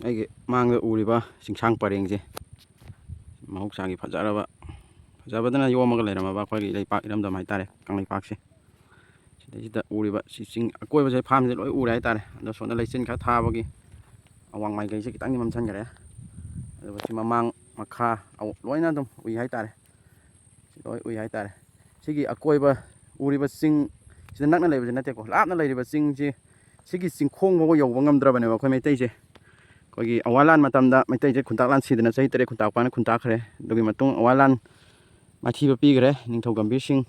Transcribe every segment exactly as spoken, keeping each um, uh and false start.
ꯑꯩꯒꯤ ꯃꯥꯡꯗ ꯎꯔꯤꯕ ꯆꯤꯡꯁꯥꯡ ꯄꯔꯦꯡꯁꯦ ꯃꯍꯧꯁꯥꯒꯤ ꯐꯖꯔꯕ, ꯐꯖꯕꯗꯅ ꯌꯣꯝꯃꯒ ꯂꯩꯔꯝꯃꯕ ꯑꯩꯈꯣꯏꯒꯤ ꯂꯩꯄꯥꯛ ꯏꯔꯝꯗꯝ ꯍꯥꯏꯇꯥꯔꯦ, ꯀꯪꯂꯩꯄꯥꯛꯁꯦ꯫ ꯁꯤꯗꯩꯁꯤꯗ ꯎꯔꯤꯕ ꯁꯤ ꯆꯤꯡ ꯑꯀꯣꯏꯕꯁꯦ, ꯐꯥꯔꯝꯁꯦ ꯂꯣꯏ ꯎꯔꯦ ꯍꯥꯏꯇꯥꯔꯦ꯫ ꯑꯗꯣ ꯁꯣꯝꯗ ꯂꯩꯆꯤꯟ ꯈꯔ ꯊꯥꯕꯒꯤ ꯑꯋꯥꯡ ꯃꯥꯏꯀꯩꯁꯦ ꯈꯤꯇꯪꯗꯤ ꯃꯝꯁꯤꯟꯈꯔꯦ꯫ ꯑꯗꯨꯒ ꯁꯤ ꯃꯃꯥꯡ ꯃꯈꯥ ꯂꯣꯏꯅ ꯑꯗꯨꯝ ꯎꯏ ꯍꯥꯏꯇꯥꯔꯦ꯫ ꯁꯤ ꯂꯣꯏ ꯎꯏ ꯍꯥꯏꯇꯥꯔꯦ꯫ ꯁꯤꯒꯤ ꯑꯀꯣꯏꯕ ꯎꯔꯤꯕ ꯆꯤꯡ, ꯁꯤꯗ ꯅꯛꯅ ꯂꯩꯕꯁꯤ ꯅꯠꯇꯦꯀꯣ, ꯂꯥꯞꯅ ꯂꯩꯔꯤꯕ ꯆꯤꯡꯁꯤ, ꯁꯤꯒꯤ ꯆꯤꯡꯈꯣꯡ ꯐꯥꯎꯕ ꯌꯧꯕ ꯉꯝꯗ꯭ꯔꯕꯅꯦꯕ ꯑꯩꯈꯣꯏ ꯃꯩꯇꯩꯁꯦ꯫ ꯑꯩꯈꯣꯏꯒꯤ ꯑꯋꯥ ꯂꯥꯟ ꯃꯇꯝꯗ ꯃꯩꯇꯩꯁꯦ ꯈꯨꯟꯇꯥꯛ ꯂꯥꯟ ꯁꯤꯗꯅ ꯆꯍꯤ ꯇꯔꯦꯠ ꯈꯨꯟꯇꯥꯛꯄꯅ ꯈꯨꯟꯇꯥꯛꯈ꯭ꯔꯦ꯫ ꯑꯗꯨꯒꯤ ꯃꯇꯨꯡ ꯑꯋꯥ ꯂꯥꯟ ꯃꯥꯏꯊꯤꯕ ꯄꯤꯈ꯭ꯔꯦ꯫ ꯅꯤꯡꯊꯧ ꯒꯝꯚꯤꯔ ꯁꯤꯡ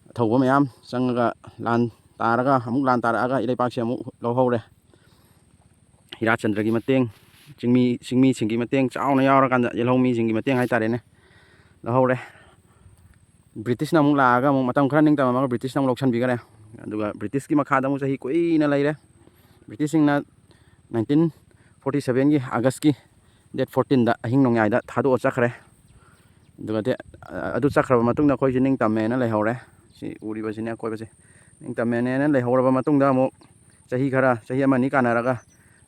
ꯑꯊꯧꯕ ꯃꯌꯥꯝ ꯆꯪꯉꯒ ꯂꯥꯟ ꯇꯥꯔꯒ, ꯑꯃꯨꯛ ꯂꯥꯟ ꯇꯥꯔꯛꯑꯒ ꯏꯔꯩꯄꯥꯛꯁꯦ ꯑꯃꯨꯛ ꯂꯧꯍꯧꯔꯦ꯫ ꯍꯤꯔꯥꯆꯟꯗ꯭ꯔꯒꯤ ꯃꯇꯦꯡ, ꯆꯤꯡꯃꯤ, ꯆꯤꯡꯃꯤꯁꯤꯡꯒꯤ ꯃꯇꯦꯡ, ꯆꯥꯎꯅ ꯌꯥꯎꯔꯀꯥꯟꯗ ꯌꯦꯜꯍꯧ ꯃꯤꯁꯤꯡꯒꯤ ꯃꯇꯦꯡ ꯍꯥꯏꯇꯥꯔꯦꯅꯦ, ꯂꯧꯍꯧꯔꯦ꯫ ꯕ꯭ꯔꯤꯇꯤꯁꯅ ꯑꯃꯨꯛ ꯂꯥꯛꯑꯒ ꯑꯃꯨꯛ ꯃꯇꯝ ꯈꯔ ꯅꯤꯡꯇꯝꯃꯒ ꯕ꯭ꯔꯤꯇꯤꯁꯅ ꯑꯃꯨꯛ ꯂꯧꯁꯤꯟꯕꯤꯈꯔꯦ꯫ ꯑꯗꯨꯒ ꯕ꯭ꯔꯤꯇꯤꯁꯀꯤ ꯃꯈꯥꯗ ꯑꯃꯨꯛ ꯆꯍꯤ ꯀꯨꯏꯅ ꯂꯩꯔꯦ꯫ ꯕ꯭ꯔꯤꯇꯤꯁꯁꯤꯡꯅ nineteen forty sevenꯒꯤ Augustꯀꯤ date fourteenꯗ ꯑꯍꯤꯡ ꯅꯣꯡꯌꯥꯏꯗ ꯊꯥꯗꯣꯛꯑ ꯆꯠꯈ꯭ꯔꯦ꯫ ꯑꯗꯨꯒ ꯗꯦ-, ꯑꯗꯨ ꯆꯠꯈ꯭ꯔꯕ ꯃꯇꯨꯡꯗ ꯑꯩꯈꯣꯏꯁꯦ ꯅꯤꯡꯇꯝꯃꯦꯅ ꯂꯩꯍꯧꯔꯦ꯫ ꯁꯤ ꯎꯔꯤꯕꯁꯤꯅꯦ ꯑꯀꯣꯏꯕꯁꯦ꯫ ꯅꯤꯡꯇꯝꯃꯦꯅ ꯂꯩꯍꯧꯔꯕ ꯃꯇꯨꯡꯗ ꯑꯃꯨꯛ ꯆꯍꯤ ꯈꯔ, ꯆꯍꯤ ꯑꯃ ꯑꯅꯤ ꯀꯥꯟꯅꯔꯒ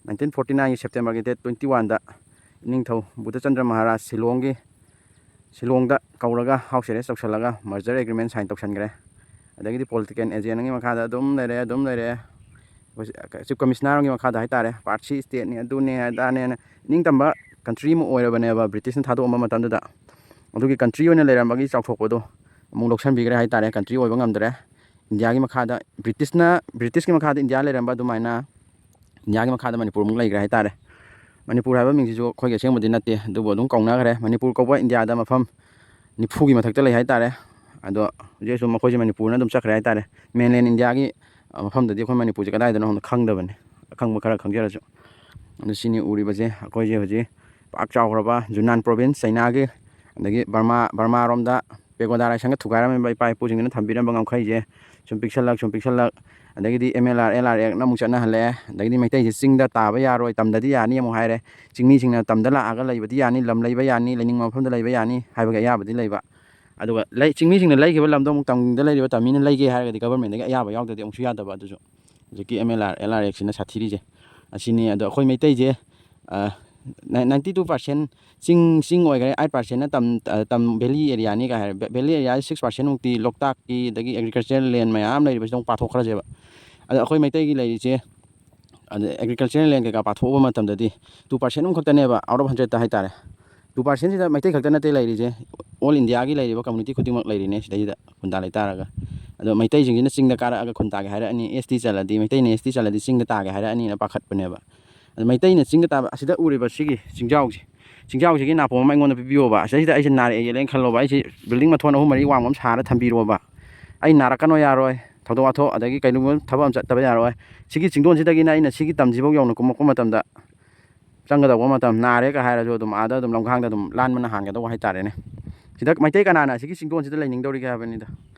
nineteen forty nineꯒꯤ Septemberꯒꯤ date twenty oneꯗ ꯏꯅꯤꯡꯊꯧ Budhachandra Maharaj ꯁꯤꯂꯣꯡꯒꯤ, ꯁꯤꯂꯣꯡꯗ ꯀꯧꯔꯒ house arrest ꯇꯧꯁꯜꯂꯒ merger agreement sign ꯇꯧꯁꯟꯈ꯭ꯔꯦ꯫ ꯑꯗꯒꯤꯗꯤ political agent ꯑꯃꯒꯤ ꯃꯈꯥꯗ ꯑꯗꯨꯝ ꯂꯩꯔꯦ, ꯑꯗꯨꯝ ꯂꯩꯔꯦ꯫ ꯑꯩꯈꯣꯏ chief commissioner ꯑꯃꯒꯤ ꯃꯈꯥꯗ ꯍꯥꯏꯇꯥꯔꯦ, part C stateꯅꯤ, ꯑꯗꯨꯅꯦ ꯑꯗꯥꯅꯦꯅ ꯏꯅꯤꯡꯇꯝꯕ country ꯑꯃ ꯑꯣꯏꯔꯕꯅꯦꯕ ꯕ꯭ꯔꯤꯇꯤꯁꯅ ꯊꯥꯗꯣꯛꯑꯝꯕ ꯃꯇꯝꯗꯨꯗ꯫ ꯑꯗꯨꯒꯤ country ꯑꯣꯏꯅ ꯂꯩꯔꯝꯕꯒꯤ ꯆꯥꯎꯊꯣꯛꯄꯗꯣ ꯑꯃꯨꯛ ꯂꯧꯁꯟꯕꯤꯈ꯭ꯔꯦ ꯍꯥꯏꯇꯥꯔꯦ꯫ Country ꯑꯣꯏꯕ ꯉꯝꯗ꯭ꯔꯦ꯫ ꯏꯟꯗꯤꯌꯥꯒꯤ ꯃꯈꯥꯗ ꯕ꯭ꯔꯤꯇꯤꯁꯅ, ꯕ꯭ꯔꯤꯇꯤꯁꯀꯤ ꯃꯈꯥꯗ ꯏꯟꯗꯤꯌꯥ ꯂꯩꯔꯝꯕ ꯑꯗꯨꯃꯥꯏꯅ ꯏꯟꯗꯤꯌꯥꯒꯤ ꯃꯈꯥꯗ ꯃꯅꯤꯄꯨꯔ ꯑꯃꯨꯛ ꯂꯩꯈ꯭ꯔꯦ ꯍꯥꯏꯇꯥꯔꯦ꯫ ꯃꯅꯤꯄꯨꯔ ꯍꯥꯏꯕ ꯃꯤꯡꯁꯤꯁꯨ ꯑꯩꯈꯣꯏꯒꯤ ꯑꯁꯦꯡꯕꯗꯤ ꯅꯠꯇꯦ, ꯑꯗꯨꯕꯨ ꯑꯗꯨꯝ ꯀꯧꯅꯈ꯭ꯔꯦ꯫ ꯃꯅꯤꯄꯨꯔ ꯀꯧꯕ ꯏꯟꯗꯤꯌꯥꯗ ꯃꯐꯝ ꯅꯤꯐꯨꯒꯤ ꯃꯊꯛꯇ ꯂꯩ ꯍꯥꯏꯇꯥꯔꯦ꯫ ꯑꯗꯣ ꯍꯧꯖꯤꯛ ꯑꯁꯨꯝ ꯃꯈꯣꯏꯁꯦ ꯃꯅꯤꯄꯨꯔꯅ ꯑꯗꯨꯝ ꯆꯠꯈ꯭ꯔꯦ ꯍꯥꯏꯇꯥꯔꯦ꯫ Mainland ꯏꯟꯗꯤꯌꯥꯒꯤ, ꯑ, ꯃꯐꯝꯗꯗꯤ ꯑꯩꯈꯣꯏ ꯃꯅꯤꯄꯨꯔꯁꯦ ꯀꯗꯥꯏꯗꯅꯣ ꯈꯪꯗ-, ꯈꯪꯗꯕꯅꯤ, ꯑꯈꯪꯕ ꯈꯔ ꯈꯪꯖꯔꯁꯨ꯫ ꯑꯗꯨ ꯁꯤꯅꯤ ꯎꯔꯤꯕꯁꯦ, ꯑꯩꯈꯣꯏꯁꯦ ꯍꯧꯖꯤꯛ ꯄꯥꯛ ꯆꯥꯎꯈ꯭ꯔꯕ ꯌꯨꯅꯥꯟ province ꯆꯩꯅꯥꯒꯤ, ꯑꯗꯒꯤ ꯕꯔꯃꯥ, ꯕꯔꯃꯥꯔꯣꯝꯗ ꯄꯦꯒꯣꯗꯥ ꯂꯥꯏꯁꯪꯒ ꯊꯨꯒꯥꯏꯔꯝꯃꯤꯕ ꯏꯄꯥ ꯏꯄꯨꯁꯤꯡꯁꯤꯅ ꯊꯝꯕꯤꯔꯝꯕ ꯉꯝꯈꯩꯁꯦ ꯁꯨꯝ ꯄꯤꯛꯁꯜꯂꯛ, ꯁꯨꯝ ꯄꯤꯛꯁꯜꯂꯛ, ꯑꯗꯒꯤꯗꯤ M L R, L R Actꯅ ꯑꯃꯨꯛ ꯆꯠꯅꯍꯜꯂꯦ꯫ ꯑꯗꯒꯤꯗꯤ ꯃꯩꯇꯩꯁꯦ ꯆꯤꯡꯗ ꯇꯥꯕ ꯌꯥꯔꯣꯏ, ꯇꯝꯗꯗꯤ ꯌꯥꯅꯤ ꯑꯃꯨꯛ ꯍꯥꯏꯔꯦ꯫ ꯆꯤꯡꯃꯤꯁꯤꯡꯅ ꯇꯝꯗ ꯂꯥꯛꯑꯒ ꯂꯩꯕꯗꯤ ꯌꯥꯅꯤ, ꯂꯝ ꯂꯩꯕ ꯌꯥꯅꯤ, ꯂꯩꯅꯤꯡꯕ ꯃꯐꯝꯗ ꯂꯩꯕ ꯌꯥꯅꯤ ꯍꯥꯏꯕꯒꯤ ꯑꯌꯥꯕꯗꯤ ꯂꯩꯕ꯫ ꯑꯗꯨꯒ ꯂꯩ-, ꯆꯤꯡꯃꯤꯁꯤꯡꯅ ꯂꯩꯈꯤꯕ ꯂꯝꯗꯣ ꯑꯃꯨꯛ ꯇꯝꯗ ꯂꯩꯔꯤꯕ ꯇꯝꯃꯤꯅ ꯂꯩꯒꯦ ꯍꯥꯏꯔꯒꯗꯤ governmentꯗꯒꯤ ꯑꯌꯥꯕ ꯌꯥꯎꯗ꯭ꯔꯗꯤ ꯑꯃꯨꯛꯁꯨ ꯌꯥꯗꯕ꯫ ꯑꯗꯨꯁꯨ ꯍꯧꯖꯤꯛꯀꯤ M L R, L R Actꯁꯤꯅ ꯁꯥꯊꯤꯔꯤꯁꯦ ꯑꯁꯤꯅꯤ꯫ ꯑꯗꯣ ꯑꯩꯈꯣꯏ ꯃꯩꯇꯩꯁꯦ ꯅꯥꯏꯟꯇꯤ ꯇꯨ ꯄꯥꯔꯁꯦꯟ ꯆꯤꯡ, ꯆꯤꯡ ꯑꯣꯏꯈ꯭ꯔꯦ, ꯑꯩꯠ ꯄꯥꯔꯁꯦꯟꯅ ꯇꯝ, ꯇꯝ, ꯚꯦꯂꯤ ꯑꯦꯔꯤꯌꯥꯅꯤ ꯀꯥꯏ ꯍꯥꯏꯔꯦ꯫ ꯚꯦꯂꯤ ꯑꯦꯔꯤꯌꯥꯁꯤ ꯁꯤꯛꯁ ꯄꯥꯔꯁꯦꯟꯃꯨꯛꯇꯤ ꯂꯣꯛꯇꯥꯛꯀꯤ ꯑꯗꯒꯤ ꯑꯦꯒ꯭ꯔꯤꯀꯜꯆꯔꯦꯜ ꯂꯦꯟ ꯃꯌꯥꯝ ꯂꯩꯔꯤꯕꯁꯤꯗ ꯑꯃꯨꯛ ꯄꯥꯊꯣꯛꯈ꯭ꯔꯁꯦꯕ꯫ ꯑꯗ ꯑꯩꯈꯣꯏ ꯃꯩꯇꯩꯒꯤ ꯂꯩꯔꯤꯁꯦ, ꯑꯗ ꯑꯦꯒ꯭ꯔꯤꯀꯜꯆꯔꯦꯜ ꯂꯦꯟ ꯀꯩꯀꯥ ꯄꯥꯊꯣꯛꯎꯕ ꯃꯇꯝꯗꯗꯤ ꯇꯨ ꯄꯥꯔꯁꯦꯟ ꯑꯃꯈꯛꯇꯅꯦꯕ, out of hundredꯇ ꯍꯥꯏꯇꯥꯔꯦ꯫ ꯇꯨ ꯄꯥꯔꯁꯦꯟꯁꯤꯗ ꯃꯩꯇꯩ ꯈꯛꯇ ꯅꯠꯇꯦ ꯂꯩꯔꯤꯁꯦ, ꯑꯣꯜ ꯏꯟꯗꯤꯌꯥꯒꯤ ꯂꯩꯔꯤꯕ ꯀꯝꯃꯨꯅꯤꯇꯤ ꯈꯨꯗꯤꯡꯃꯛ ꯂꯩꯔꯤꯅꯦ ꯁꯤꯗꯩꯁꯤꯗ ꯈꯨꯟꯗꯥ ꯂꯩꯇꯥꯔꯒ꯫ ꯑꯗꯣ ꯃꯩꯇꯩꯁꯤꯡꯁꯤꯅ ꯆꯤꯡꯗ ꯀꯥꯔꯛꯑꯒ ꯈꯨꯟ ꯇꯥꯒꯦ ꯍꯥꯏꯔꯛꯑꯅꯤ, ꯑꯦꯁ ꯇꯤ ꯆꯜꯂꯗꯤ, ꯃꯩꯇꯩꯅ ꯑꯦꯁ ꯇꯤ ꯆꯜꯂꯗꯤ ꯆꯤꯡꯗ ꯇꯥꯒꯦ ꯍꯥꯏꯔꯛꯑꯅꯤꯅ ꯄꯥꯈꯠꯄꯅꯦꯕ꯫ ꯑꯗꯣ ꯃꯩꯇꯩꯅ ꯆꯤꯡꯗ ꯇꯥꯕ, ꯑꯁꯤꯗ ꯎꯔꯤꯕ ꯁꯤꯒꯤ ꯆꯤꯡꯖꯥꯎꯁꯦ, ꯆꯤꯡꯖꯥꯎꯁꯤꯒꯤ ꯅꯥꯄꯣꯝ ꯑꯃ ꯑꯩꯉꯣꯟꯗ ꯄꯤꯕꯤꯌꯣꯕ, ꯑꯁꯤꯗꯩꯁꯤꯗ ꯑꯩꯁꯦ ꯅꯥꯔꯛꯑꯦ ꯌꯦꯛꯂꯦꯅ ꯈꯜꯂꯣꯕ, ꯑꯩꯁꯦ ꯕꯤꯜꯗꯤꯡ ꯃꯊꯣꯟ ꯑꯍꯨꯝ ꯃꯔꯤ ꯋꯥꯡꯕ ꯑꯃ ꯁꯥꯔ ꯊꯝꯕꯤꯔꯣꯕ, ꯑꯩ ꯅꯥꯔꯛꯀꯅꯣ ꯌꯥꯔꯣꯏ, ꯊꯧꯗꯣꯛ ꯋꯥꯊꯣꯛ ꯑꯗꯒꯤ ꯀꯩꯅꯣꯒꯨꯝꯕ ꯊꯕꯛ ꯑꯃ ꯆꯠꯇꯕ ꯌꯥꯔꯣꯏ꯫ ꯁꯤꯒꯤ ꯆꯤꯡꯗꯣꯟꯁꯤꯗꯒꯤꯅ ꯑꯩꯅ ꯁꯤꯒꯤ ꯇꯝꯁꯤꯐꯥꯎ ꯌꯧꯅ ꯀꯨꯝꯃꯛꯄ ꯃꯇꯝꯗ ꯆꯪꯒꯗꯧꯕ ꯃꯇꯝ, ꯅꯥꯔꯦꯒ ꯍꯥꯏꯔꯁꯨ ꯑꯗꯨꯝ ꯑꯥꯗ ꯑꯗꯨꯝ ꯂꯝꯈꯥꯡꯗ ꯑꯗꯨꯝ ꯂꯥꯟꯕꯅ ꯍꯥꯟꯒꯗꯧꯕ ꯍꯥꯏꯇꯥꯔꯦꯅꯦ꯫ ꯁꯤꯗ ꯃꯩꯇꯩ ꯀꯅꯥꯅ ꯑꯁꯤꯒꯤ ꯆꯤꯡꯗꯣꯟꯁꯤꯗ ꯂꯩꯅꯤꯡꯗꯧꯔꯤꯒꯦ ꯍꯥꯏꯕꯅꯤꯗ꯫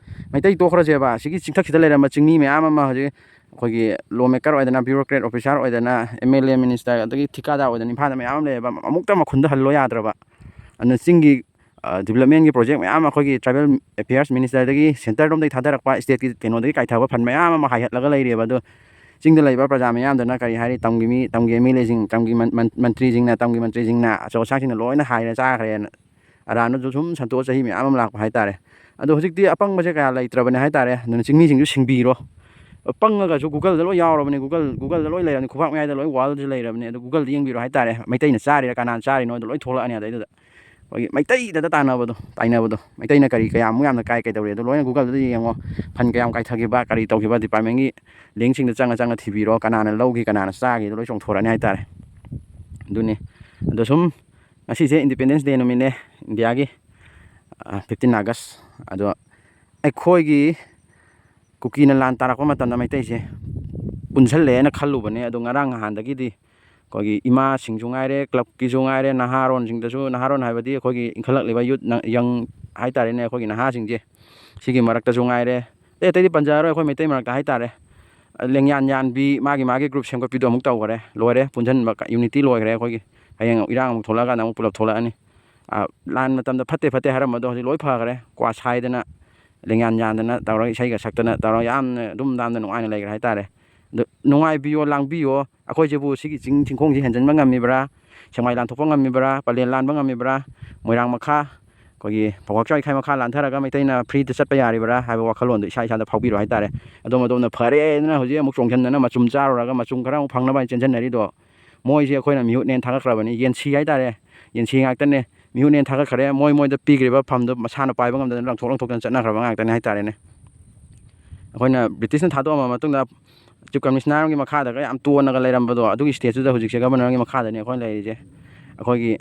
ꯃꯩꯇꯩ ꯇꯣꯛꯈ꯭ꯔꯁꯦꯕ, ꯑꯁꯤꯒꯤ ꯆꯤꯡꯊꯛꯁꯤꯗ ꯂꯩꯔꯝꯕ ꯆꯤꯡꯃꯤ ꯃꯌꯥꯝ ꯑꯃ ꯍꯧꯖꯤꯛ ꯑꯩꯈꯣꯏꯒꯤ ꯂꯣ ꯃꯦꯀꯔ ꯑꯣꯏꯗꯅ, ꯕ꯭ꯌꯨꯔꯣꯀ꯭ꯔꯦꯠ ꯑꯣꯐꯤꯁꯥꯔ ꯑꯣꯏꯗꯅ, ꯑꯦꯝ ꯑꯦꯜ ꯑꯦ, ꯃꯤꯅꯤꯁꯇꯔ, ꯑꯗꯒꯤ ꯊꯤꯀꯥꯗꯥꯔ ꯑꯣꯏꯗꯅ ꯏꯝꯐꯥꯜꯗ ꯃꯌꯥꯝ ꯑꯃ ꯂꯩꯌꯦꯕ, ꯑꯃꯨꯛꯇ ꯃꯈꯨꯟꯗ ꯍꯜꯂꯣ ꯌꯥꯗ꯭ꯔꯕ꯫ ꯑꯗꯨꯅ ꯆꯤꯡꯒꯤ ꯗꯤꯕꯂꯞꯃꯦꯟꯒꯤ ꯄ꯭ꯔꯣꯖꯦꯛ ꯃꯌꯥꯝ ꯑꯃ ꯑꯩꯈꯣꯏꯒꯤ ꯇ꯭ꯔꯥꯏꯕꯦꯜ ꯑꯦꯐꯤꯌꯔꯁ ꯃꯤꯅꯤꯁꯇꯔꯗꯒꯤ, ꯁꯦꯟꯇꯔꯗꯣꯝꯗꯒꯤ ꯊꯥꯗꯔꯛꯄ, ꯁ꯭ꯇꯦꯠꯀꯤ ꯀꯩꯅꯣꯗꯒꯤ ꯀꯥꯏꯊꯕ ꯐꯟ ꯃꯌꯥꯝ ꯑꯃ ꯍꯥꯏꯒꯠꯂꯒ ꯂꯩꯔꯤꯑꯕ꯫ ꯑꯗꯣ ꯆꯤꯡꯗ ꯂꯩꯕ ꯄ꯭ꯔꯖꯥ ꯃꯌꯥꯝꯗꯨꯅ ꯀꯔꯤ ꯍꯥꯏꯔꯤ, ꯇꯝꯒꯤ ꯃꯤ, ꯇꯝꯒꯤ ꯑꯦꯝ ꯑꯦꯜ ꯑꯦꯁꯤꯡ, ꯇꯝꯒꯤ ꯃꯟ-, ꯃꯟ-, ꯃꯟꯇ꯭ꯔꯤꯁꯤꯡꯅ, ꯇꯝꯒꯤ ꯃꯟꯇ꯭ꯔꯤꯁꯤꯡꯅ, ꯑꯆꯧ ꯑꯁꯥꯡꯁꯤꯡꯅ ꯂꯣꯏꯅ ꯍꯥꯏꯔꯦ, ꯆꯥꯈ꯭ꯔꯦꯅ꯫ ꯑꯔꯥꯟꯕꯗꯨ ꯁꯨꯝ ꯁꯟꯇꯣꯛꯑ ꯆꯍꯤ ꯃꯌꯥꯝ ꯑꯃ ꯂꯥꯛꯄ ꯍꯥꯏꯇꯥꯔꯦ꯫ ꯑꯗꯣ ꯍꯧꯖꯤꯛꯇꯤ ꯑꯄꯪꯕꯁꯦ ꯀꯌꯥ ꯂꯩꯇ꯭ꯔꯕꯅꯦ ꯍꯥꯏꯇꯥꯔꯦ꯫ ꯑꯗꯨꯅ ꯆꯤꯡꯃꯤꯁꯤꯡꯁꯨ ꯁꯤꯡꯕꯤꯔꯣ꯫ ꯄꯪꯉꯒꯁꯨ Google-ꯗ ꯂꯣꯏ ꯌꯥꯎꯔꯕꯅꯦ, Google, Google-ꯗ ꯂꯣꯏ ꯂꯩꯔꯕꯅꯤ, ꯈꯨꯕꯥꯛ ꯃꯌꯥꯏꯗ ꯂꯣꯏ, world-ꯁꯤ ꯂꯩꯔꯕꯅꯤ꯫ ꯑꯗꯣ Google-ꯗ ꯌꯦꯡꯕꯤꯔꯣ ꯍꯥꯏꯇꯥꯔꯦ, ꯃꯩꯇꯩꯅ ꯆꯥꯔꯤꯔꯥ ꯀꯅꯥꯅ ꯆꯥꯔꯤꯅꯣ ꯑꯗꯣ ꯂꯣꯏ ꯊꯣꯛꯂꯛꯑꯅꯤ ꯑꯗꯩꯗꯨꯗ꯫ ꯑꯩꯈꯣꯏꯒꯤ ꯃꯩꯇꯩꯗꯗ ꯇꯥꯟꯅꯕꯗꯣ, ꯇꯥꯏꯅꯕꯗꯣ, ꯃꯩꯇꯩꯅ ꯀꯔꯤ ꯀꯌꯥꯃꯨꯛ ꯌꯥꯝꯅ ꯀꯥꯏ, ꯀꯩꯗꯧꯔꯤ, ꯑꯗꯣ ꯂꯣꯏꯅ Google-ꯗ ꯌꯦꯡꯉꯣ꯫ ꯐꯟ ꯀꯌꯥꯝ ꯀꯥꯏꯊꯈꯤꯕ, ꯀꯔꯤ ꯇꯧꯈꯤꯕ, department-ꯀꯤ link-ꯁꯤꯡꯗ ꯆꯪꯉ ꯆꯪꯉ ꯊꯤꯕꯤꯔꯣ, ꯀꯅꯥꯅ ꯂꯧꯈꯤ, ꯀꯅꯥꯅ ꯆꯥꯈꯤ, ꯑꯗꯣ ꯂꯣꯏ ꯆꯣꯡꯊꯣꯔꯛꯑꯅꯤ ꯍꯥꯏꯇꯥꯔꯦ꯫ ꯑꯗꯨꯅꯤ꯫ ꯑꯗꯣ ꯁꯨꯝ ꯉꯁꯤꯁꯦ Independence Day ꯅꯨꯃꯤꯠꯅꯦ, ꯏꯟꯗꯤꯌꯥꯒꯤ, ꯑ, fifteen August꯫ ꯑꯗꯣ ꯑꯩꯈꯣꯏꯒꯤ ꯀꯨꯀꯤꯅ ꯂꯥꯟ ꯇꯥꯔꯛꯄ ꯃꯇꯝꯗ ꯃꯩꯇꯩꯁꯦ ꯄꯨꯟꯁꯜꯂꯦꯅ ꯈꯜꯂꯨꯕꯅꯦ, ꯑꯗꯣ ꯉꯔꯥꯡ ꯅꯍꯥꯟꯗꯒꯤꯗꯤ ꯑꯩꯈꯣꯏꯒꯤ ꯏꯃꯥꯁꯤꯡꯁꯨ ꯉꯥꯏꯔꯦ, club-ꯀꯤꯁꯨ ꯉꯥꯏꯔꯦ, ꯅꯍꯥꯔꯣꯟꯁꯤꯡꯗꯁꯨ, ꯅꯍꯥꯔꯣꯟ ꯍꯥꯏꯕꯗꯤ ꯑꯩꯈꯣꯏꯒꯤ ꯏꯟꯈꯠꯂꯛꯂꯤꯕ youth, ꯅ-, young ꯍꯥꯏꯇꯥꯔꯦꯅꯦ, ꯑꯩꯈꯣꯏꯒꯤ ꯅꯍꯥꯁꯤꯡꯁꯦ, ꯁꯤꯒꯤ ꯃꯔꯛꯇꯁꯨ ꯉꯥꯏꯔꯦ, ꯑꯇꯩ ꯑꯇꯩꯗꯤ ꯄꯟꯖꯔꯔꯣꯏ, ꯑꯩꯈꯣꯏ ꯃꯩꯇꯩ ꯃꯔꯛꯇ ꯍꯥꯏꯇꯥꯔꯦ, ꯂꯦꯡꯌꯥꯟ ꯌꯥꯟꯕꯤ, ꯃꯥꯒꯤ ꯃꯥꯒꯤ group ꯁꯦꯝꯒꯠꯄꯤꯗꯣ ꯑꯃꯨꯛ ꯇꯧꯈꯔꯦ, ꯂꯣꯏꯔꯦ, ꯄꯨꯟꯁꯤꯟꯕ, unity ꯂꯣꯏꯈ꯭ꯔꯦ ꯑꯩꯈꯣꯏꯒꯤ꯫ ꯍꯌꯦꯡ ꯏꯔꯥꯡ ꯑꯃꯨꯛ ꯊꯣꯛꯂꯛꯑꯀꯥꯟꯗ ꯑꯃꯨꯛ ꯄꯨꯂꯞ ꯊꯣꯛꯂꯛꯑꯅꯤ꯫ ꯑ, ꯂꯥꯟ ꯃꯇꯝꯗ ꯐꯠꯇꯦ ꯐꯠꯇꯦ ꯍꯥꯏꯔꯝꯕꯗꯣ ꯍꯧꯖꯤꯛ ꯂꯣꯏ ꯐꯈ꯭ꯔꯦ, ꯀ꯭ꯋꯥ ꯁꯥꯏꯗꯅ, ꯂꯦꯡꯌꯥꯟ ꯌꯥꯟꯗꯅ ꯇꯧꯔꯒ, ꯏꯁꯩꯒ ꯁꯛꯇꯅ ꯇꯧꯔꯒ ꯌꯥꯝꯅ ꯗꯨꯝ ꯗꯥꯝꯗ ꯅꯨꯡꯉꯥꯏꯅ ꯂꯩꯈ꯭ꯔꯦ ꯍꯥꯏꯇꯥꯔꯦ꯫ ꯑꯗꯨ ꯅꯨꯡꯉꯥꯏꯕꯤꯌꯣ, ꯂꯥꯡꯕꯤꯌꯣ꯫ ꯑꯩꯈꯣꯏꯁꯤꯕꯨ ꯁꯤꯒꯤ ꯆꯤꯡ ꯆꯤꯡꯈꯣꯡꯁꯤ ꯍꯦꯟꯖꯟꯕ ꯉꯝꯃꯤꯕ꯭ꯔꯥ? ꯁꯦꯛꯃꯥꯏ ꯂꯥꯟꯊꯣꯛꯄ ꯉꯝꯃꯤꯕ꯭ꯔꯥ? ꯄꯂꯦꯟ ꯂꯥꯟꯕ ꯉꯝꯃꯤꯕ꯭ꯔꯥ? ꯃꯣꯏꯔꯥꯡ ꯃꯈꯥ, ꯑꯩꯈꯣꯏꯒꯤ ꯐꯧꯕꯥꯛꯆꯥꯎ ꯏꯈꯥꯏ ꯃꯈꯥ ꯂꯥꯟꯊꯔꯒ ꯃꯩꯇꯩꯅ ꯐ꯭ꯔꯤꯗ ꯆꯠꯄ ꯌꯥꯔꯤꯕ꯭ꯔꯥ ꯍꯥꯏꯕ ꯋꯥꯈꯜꯂꯣꯟꯗꯣ ꯏꯁꯥ ꯏꯁꯥꯗ ꯐꯥꯎꯕꯤꯔꯣ ꯍꯥꯏꯇꯥꯔꯦ꯫ ꯑꯗꯣꯝ ꯑꯗꯣꯝꯅ ꯐꯔꯦꯅ ꯍꯧꯖꯤꯛ ꯑꯃꯨꯛ ꯆꯣꯡꯁꯤꯟꯗꯅ ꯃꯆꯨꯝ ꯆꯥꯔꯨꯔꯒ ꯃꯆꯨꯝ ꯈꯔ ꯑꯃꯨꯛ ꯐꯪꯅꯕ ꯍꯥꯏꯅ ꯆꯦꯟꯁꯤꯟꯅꯔꯤꯗꯣ, ꯃꯣꯏꯁꯦ ꯑꯩꯈꯣꯏꯅ ꯃꯤꯍꯨꯠꯅꯦꯅ ꯊꯥꯒꯠꯈ꯭ꯔꯕꯅꯤ꯫ ꯌꯦꯟꯁꯤ ꯍꯥꯏꯇꯥꯔꯦ, ꯌꯦꯟꯁꯤ ꯉꯥꯛꯇꯅꯦ꯫ ꯃꯤꯍꯨꯠꯅꯦꯅ ꯊꯥꯒꯠꯈ꯭ꯔꯦ, ꯃꯣꯏ ꯃꯣꯏꯗ ꯄꯤꯈ꯭ꯔꯤꯕ ꯐꯝꯗꯣ ꯃꯁꯥꯅ ꯄꯥꯏꯕ ꯉꯝꯗꯅ ꯂꯪꯊꯣꯛ ꯂꯪꯊꯣꯛꯇꯅ ꯆꯠꯅꯈ꯭ꯔꯕ ꯉꯥꯛꯇꯅꯤ ꯍꯥꯏꯇꯥꯔꯦꯅꯦ꯫ ꯑꯩꯈꯣꯏꯅ ꯕ꯭ꯔꯤꯇꯤꯁꯅ ꯊꯥꯗꯣꯛꯑꯝꯕ ꯃꯇꯨꯡꯗ ꯆꯤꯐ ꯀꯃꯤꯁꯅꯔꯒꯤ ꯃꯈꯥꯗꯒ ꯌꯥꯝ ꯇꯣꯟꯅꯒ ꯂꯩꯔꯝꯕꯗꯣ, ꯑꯗꯨꯒꯤ ꯁ꯭ꯇꯦꯠꯇꯨꯗ ꯍꯧꯖꯤꯛꯁꯦ ꯒꯕꯔꯅꯔꯒꯤ ꯃꯈꯥꯗꯅꯤ ꯑꯩꯈꯣꯏꯅ ꯂꯩꯔꯤꯁꯦ꯫ ꯑꯩꯈꯣꯏꯒꯤ,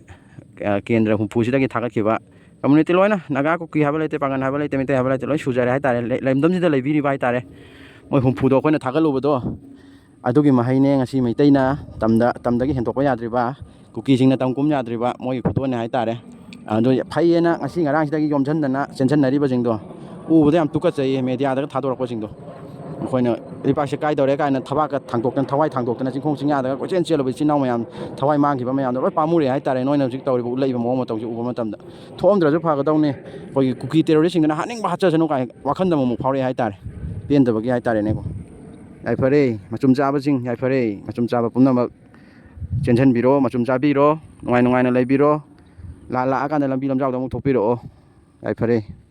ꯑ, ꯀꯦꯟꯗ꯭ꯔ ꯍꯨꯝꯐꯨꯁꯤꯗꯒꯤ ꯊꯥꯒꯠꯈꯤꯕ ꯀꯝꯃꯨꯅꯤꯇꯤ ꯂꯣꯏꯅ, ꯅꯥꯒꯥ ꯀꯨꯀꯤ ꯍꯥꯏꯕ ꯂꯩꯇꯦ, ꯄꯥꯉꯟ ꯍꯥꯏꯕ ꯂꯩꯇꯦ, ꯃꯩꯇꯩ ꯍꯥꯏꯕ ꯂꯩꯇꯦ, ꯂꯣꯏ ꯁꯨꯖꯔꯦ ꯍꯥꯏꯇꯥꯔꯦ꯫ ꯂꯩ-, ꯂꯝꯗꯝꯁꯤꯗ ꯂꯩꯕꯤꯔꯤꯕ ꯍꯥꯏꯇꯥꯔꯦ꯫ ꯃꯣꯏ ꯍꯨꯝꯐꯨꯗꯣ ꯑꯩꯈꯣꯏꯅ ꯊꯥꯒꯠꯂꯨꯕꯗꯣ, ꯑꯗꯨꯒꯤ ꯃꯍꯩꯅꯦ ꯉꯁꯤ ꯃꯩꯇꯩꯅ ꯇꯝꯗ, ꯇꯝꯗꯒꯤ ꯍꯦꯟꯗꯣꯛꯄ ꯌꯥꯗ꯭ꯔꯤꯕ, ꯀꯨꯀꯤꯁꯤꯡꯅ ꯇꯝ ꯀꯨꯝ ꯌꯥꯗ꯭ꯔꯤꯕ ꯃꯣꯏꯒꯤ ꯈꯨꯗꯣꯜꯅꯦ ꯍꯥꯏꯇꯥꯔꯦ꯫ ꯑꯗꯨ ꯐꯩꯌꯦꯅ ꯉꯁꯤ ꯉꯔꯥꯡꯁꯤꯗꯒꯤ ꯌꯣꯝꯁꯤꯟꯗꯅ ꯆꯦꯟꯁꯤꯟꯅꯔꯤꯕꯁꯤꯡꯗꯣ ꯎꯕꯗ ꯌꯥꯝ ꯇꯨꯀꯠꯆꯩꯌꯦ, ꯃꯦꯗꯤꯌꯥꯗꯒ ꯊꯥꯗꯣꯔꯛꯄꯁꯤꯡꯗꯣ꯫ ꯑꯩꯈꯣꯏꯅ ꯂꯩꯄꯥꯛꯁꯦ ꯀꯥꯏꯗꯧꯔꯦ ꯀꯥꯏꯅ ꯊꯕꯥꯛꯀ ꯊꯥꯡꯗꯣꯛꯇꯅ, ꯊꯋꯥꯏ ꯊꯥꯡꯗꯣꯛꯇꯅ, ꯆꯤꯡꯈꯣꯡ ꯆꯤꯡꯌꯥꯗꯒ ꯀꯣꯏꯆꯦꯟ ꯆꯦꯜꯂꯨꯕ ꯏꯆꯤꯟ ꯏꯅꯥꯎ ꯃꯌꯥꯝ, ꯊꯋꯥꯏ ꯃꯥꯡꯈꯤꯕ ꯃꯌꯥꯝꯗꯣ ꯂꯣꯏ ꯄꯥꯝꯃꯨꯔꯦ ꯍꯥꯏꯇꯥꯔꯦ꯫ ꯅꯣꯏꯅ ꯍꯧꯖꯤꯛ ꯇꯧꯔꯤꯕ ꯎꯠꯂꯛꯏꯕ ꯃꯑꯣꯡ ꯃꯇꯧꯁꯦ ꯎꯕ ꯃꯇꯝꯗ꯫ ꯊꯣꯛꯑꯝꯗ꯭ꯔꯁꯨ ꯐꯒꯗꯧꯅꯤ꯫ ꯑꯩꯈꯣꯏꯒꯤ ꯀꯨꯀꯤ ꯇꯦꯔꯣꯔꯤꯁꯁꯤꯡꯗꯨꯅ ꯍꯥꯠꯅꯤꯡꯕ ꯍꯥꯠꯆꯁꯅꯨ ꯀꯥꯏꯅ ꯋꯥꯈꯜꯗ ꯑꯃꯨꯛ ꯐꯥꯎꯔꯛꯑꯦ ꯍꯥꯏꯇꯥꯔꯦ, ꯄꯦꯟꯗꯕꯒꯤ ꯍꯥꯏꯇꯥꯔꯦꯅꯦꯀꯣ꯫ ꯌꯥꯏꯐꯔꯦ, ꯃꯆꯨꯝ ꯆꯥꯕꯁꯤꯡ ꯌꯥꯏꯐꯔꯦ, ꯃꯆꯨꯝ ꯆꯥꯕ ꯄꯨꯝꯅꯃꯛ ꯆꯦꯟꯁꯤꯟꯕꯤꯔꯣ, ꯃꯆꯨꯝ ꯆꯥꯕꯤꯔꯣ, ꯅꯨꯡꯉꯥꯏ ꯅꯨꯡꯉꯥꯏꯅ ꯂꯩꯕꯤꯔꯣ꯫ ꯂꯥꯟ ꯂꯥꯛꯑꯀꯥꯟꯗ ꯂꯝꯕꯤ ꯂꯝꯖꯥꯎꯗ ꯑꯃꯨꯛ ꯊꯣꯛꯄꯤꯔꯛꯑꯣ꯫ ꯌꯥꯏꯐꯔꯦ꯫